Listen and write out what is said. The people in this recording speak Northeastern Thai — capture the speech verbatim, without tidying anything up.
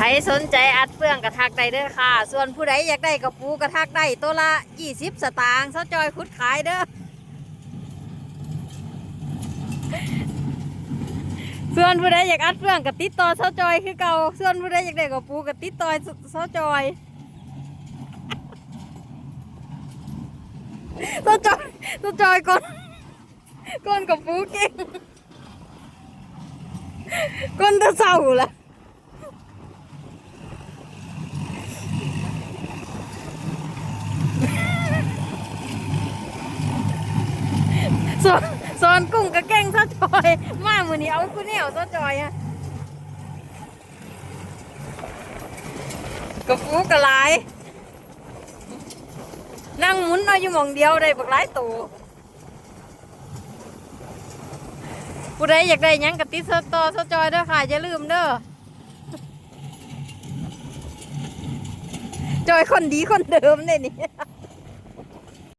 ใครสนใจอัดเฟืองกะทักได้เด้อค่ะ ส่วนผู้ใดอยากได้กะปูกะทักได้ ตัวละยี่สิบสตางค์ สาวจอยขุดขายเด้อ ส่วนผู้ใดอยากอัดเฟืองกะติดต่อสาวจอยคือเก่า ส่วนผู้ใดอยากได้กะปูกะติดต่อสาวจอย สาวจอย สาวจอยก่อน ก้นกะปูเก่ง ก้นแตะเช้าละ สอน สอนกุ้งกะเก่งสาวจอย มามื้อนี้เอาคู่แนวสาวจอยอะ กะปูกะหลาย นั่งหมุนเอาอยู่หม่องเดียวได้บักหลายโต ผู้ใดอยากได้หยังกะติดต่อสาวจอยเด้อค่ะ อย่าลืมเด้อ จอยคนดีคนเดิมเด้นี่